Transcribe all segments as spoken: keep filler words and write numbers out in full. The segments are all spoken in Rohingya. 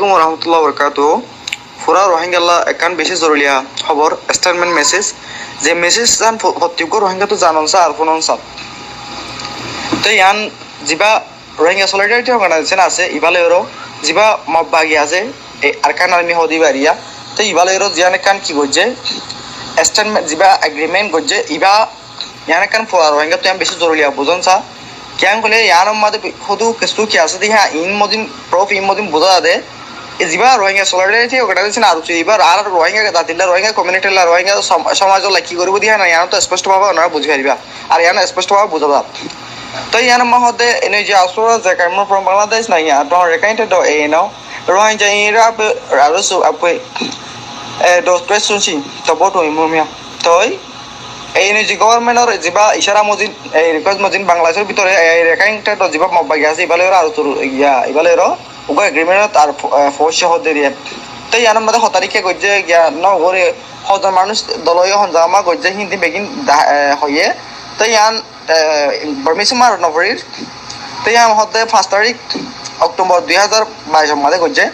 Warahmatullahi wabarakatuh. Fura Rohingyalla ekkán beci zoruliya hóbor, statement message. Ze message zan fo-, fottí uggwá Rohingya tu zanon sa ar funon sa. Te iyan ziba Rohingya Solidarity Organization asé, iba loiyóre ziba Mobbagi asé, e Arakan Army hodi bariya. Te iba loiyóre ziyan ekkán ki goijje, statement ziba agreement goijje, iba iyan ekkán fura Rohingya tu iyan beci zoruliya buzon sa. Kiyan hoile iyanor maze hodu kessú ki asé de, ha, in modin, proof in modin buza zade. E ziba Rohingya Solidarity Organization ar usu iba ar Rohingya zatilla, Rohingya community la, Rohingya som-, somaj la ki goribo de, ha, na, iyan to sposto bhabe onora buzi fariba. Ar iyan sposto bhabe buza za. To iyan ma hoó de, ene je asura ze come from Bangladesh na, iyan to Rakhine State do e no. Rohingya ira ape, aru su ape, e, dos tres sunsi, to botu imumia. Toi, e, ene je government or ziba ishara mozin, e, request mozin Bangladeshor bútore, e, Rakhine State do ziba Mobbagi asé, iba loiyóre aru tur, iya, iba loiyóre uggwá agreement ot ar fo-, eh, foóic hoó de riya. Te iyanor maze hotá rikká goijje giya no gore, hozon manúic dol óiye honzama goijje hindi begin da-, eh, hoiye. Te iyan, eh, Burmese mar no forir. Te iyan hoó de fañs tarik October dui házar baic or maze goijje.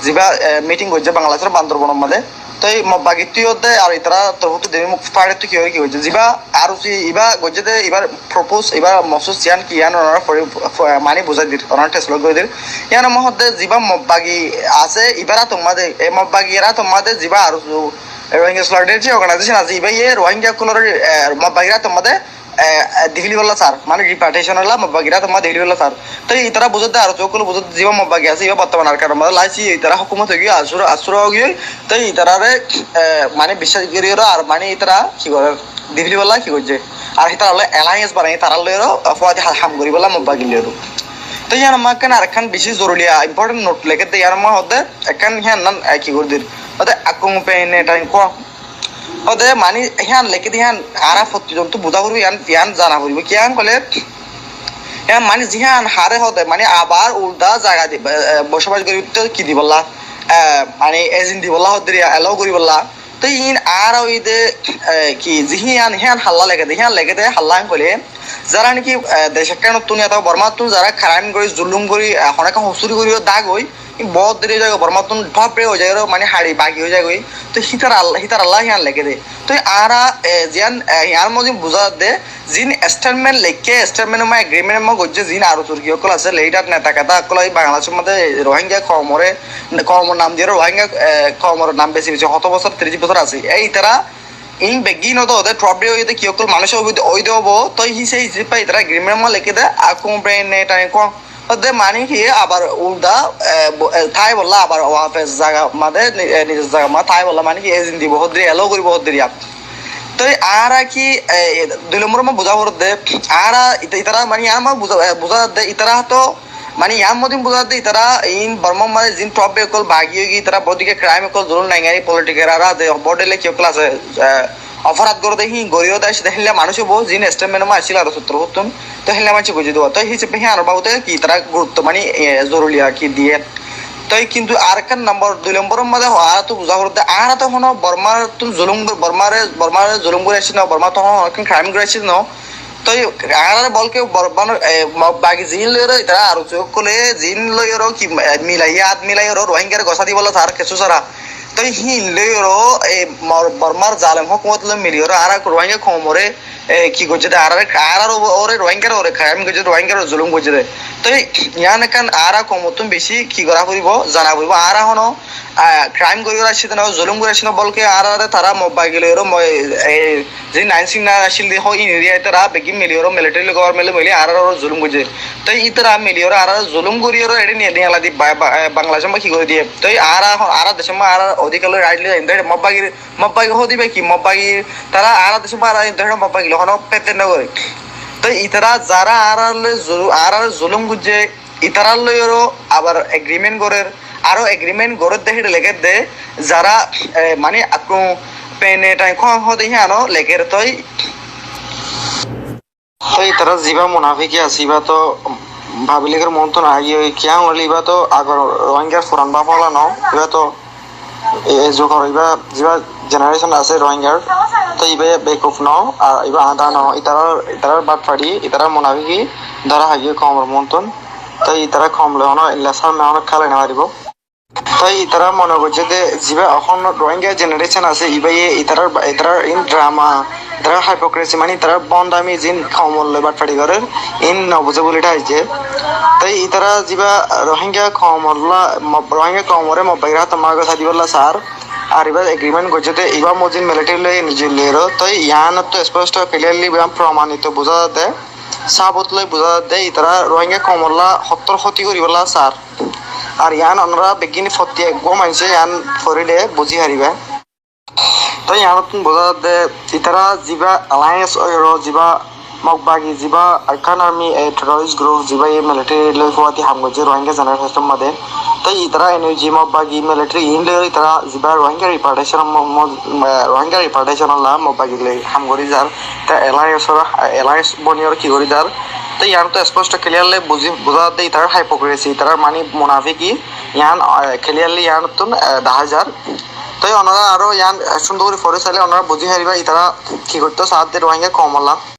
Ziba, eh, meeting goijje Bangladeshor Bandorbonor maze. Toi Mobbagi ttu hoó de ar itara torfóttu deri muk fare tu ki ore ki goijje. Ziba ar usi iba goijje de ibar propose, ibar moksos iyan ki iyan onora fori, fo-, mani buzai dir, onora translate gori dir. Iyan ma hoó de ziba Mobbagi asé, ibar ator maze, e Mobbagi rar ator maze ziba ar usu, e Rohingya Solidarity Organization asé, iba iye Rohingya kulor, e, Mobbagi rar ator maze, e, e, di félaibolla sar, mani repatriation olla Mobbagi rar ator maze di félaibolla sar. Toi itara buzó de, ar usu ókkole buzó de, ziba Mobbagi asé, iba bortoman Arakanor maze laisi, itara hókumot ói giyói, asura, asura ói giyói, toi itarare, e, mani biccác gori ore, ar mani itara ki gorer, di félaibolla ki goijje. Ar itara loi alliance banai, itara loi aro, e, fuadi ha-, ham goribolla Mobbagi loi aro. Toi iyan ma ekkán ar ekkán beci zoruliya important note lekér de, iyan ma hoó de, ekkán iyan nan, e, ki gori dir. Hoó de, akung pe ne tain ko. Hoó de mani iyan lekér de iyan añára fottí zon tu buza foribo, iyan, iyan zana foribo. Kiyan hoile, iyan mani ziyan hare hoó de, mani abar ulda zaga di, e, e, bosobas gori to ki dibolla, e, mani agent dibolla hoó de riya, allow goribolla. Te iín añára óiye de, e, ki, ze híyan, híyan hálla lege de, híyan lege de hálla hoile, zara niki, e, dec ekkán ottún yá Bormattún zara crime gorí, zulum gorí, e, hono ekkán hosúri gorí ó dagói, iín boóut deri ói zagói, Bormattún thóp re ói zagói, mani haçi bagi ói zagói. Te hítar all-, hítar hálla híyan lege de. Te añára, e, ziyán, e, híyan mozin buzá de, zin statement leikké, statement ma agreement ma goijjé, zin ar usu ki ókkol asé, leader neta keta ókkol, ei Bangladeshor modde Rohingya koumore, koumor nam diyóre Rohingya, e, koumor nam besi besi hoto bosór, tiríc bosór asé. Ei itara in beggín óde óde trouble óiye de ki ókkol manúic óiye de, óiye de óbo, toi híse hísabe itara agreement ma leikké de, akum brain ne time ko. Óde mani ki abar ulda, e, bo-, e, táibolla abar wafes zaga made, ni-, e, nizor zaga ma táibolla mani ki agent dibo hoddiri, allow goribo hoddiri. Toi añára ki, e, dui lombor ma buzá foredde, añára ita-, itara mani añára ma buzá, e, buzá de itara to, mani iyan modin buzá de itara in Borma made zin trouble ókkol bagi ói giyói, itara bodike crime ókkol zulum nangari political añára de border le ki ókkol asé, e, oforad goré de hín gorí ó de asé de hénla manúic óbo, zin statement ma asíl ar sottor hottún. Toi hénla manúic buzi dibo. Toi hísabe híyanor babute ki tará gurutto mani, e, zoruliya ki diye. Toi kintu arekkán nombor, dui lombor or maze añára to buzá foredde, añára to hono Bormattún zulum gor-, Bormare, Bormare zulum gorí así no, Bormattún hono hono crime gorí así no. Toi añára bolke Bor-, Bor-, e, Mo-, bagi zin loiyóre, itara ar usu ókkole zin loiyóre ki, e, milaiye, at milaiye Rohingyare gosá dibolla tar kessú sara. Toi hín loiyóre, e, Mor-, Bormar zalem hókumot loi miliyóre añára Rohingya koumore, e, ki goijjé de, añárar, añárar o-, ore Rohingyar ore crime goijjé de, Rohingyar ore zulum goijjé de. Toi iyan ekkán añára koumottún beci ki gorá foribo, zana foribo. Añára hono, a, crime gorí gorí así de no, zulum gorí así no, bolke añárare tará Mobbagi loiyóre mo-, e, e, ze Nain Singh na asíl de hó in area itara beggín miliyóre military government loi mili añárare zulum goijjé. Toi itara miliyóre añárare zulum goríyóre ede niye, niyala di ba-, ba-, e, Bangladesh ma ki gorí diye. Toi añára, añára decor ma añárar odikar loi right loi inde Mobbagi Mobbagi hó diba ki, Mobbagi tará añára decor ma añára in dóron Mobbagi loi hono pretend no goré. Toi itara zara añárar loi zulu-, añárar zulum goijjé, itarar loiyóre abar agreement gorér, aró agreement gorér de héçe lekér de, zara, e, mani akkum pene time kom hó de híyano lekér toi. Toi itara ziba munafiki asé, iba to public or muntun agi oi kiyan óile iba to agor Rohingyar furan baf ola no, iba to e, e zugor iba ziba generation asé Rohingyar, toi iba bekuf no, ar iba anda no, itarar, itarar batfari, itarar munafiki dóra hagi koumor muntun, toi itara koum loi hono illa salme hono kélai no faribo. Toi itará mone goijjé de zibá ehón Rohingya generation asé, ibáye itarar, itarar in drama, itarar hypocrisy, mani itarar bondami zin koumor loi batfari gorer, in no buzé buli thaijje. Toi itará zibá Rohingya koumolla, Mo-, Rohingya koumoré Mog bagir hátot mara goi sai dibolla sar, ar ibá agreement goijjé de ibá mozin military loi nijor loi ero, toi iyanottu sposto clearly ibá promanito buza de, sabut loi buza de, itará Rohingya koumolla hottor hoti goribolla sar. Ar iyan onora beggín fottí eggúa maincé iyan forile buzí faribá. Toi iyanottún buzá de itará zibá alliance óiyoró, zibá Mog bagi, zibá Arakan Army, e terrorist group, zibá e military loi fuwati ham goijjé Rohingya generation or máze. Toi itará N U G Mog bagi military in loi itará zibá Rohingya repatriation mo-, mo-, eh, Rohingya repatriation olla Mog bagi loi ham gori zar. Te alliance or, alliance boniyor ki gori zar. Te iyan to sposto clearly buzi, buza de itarar hypocrisy, itarar mani munafiki, iyan, eh, clearly iyan tun, eh, deha zar. Te onora aro iyan, eh, cúndor gori fori saile onora buzi fariba itará ki goitto saádde Rohingya koumolla.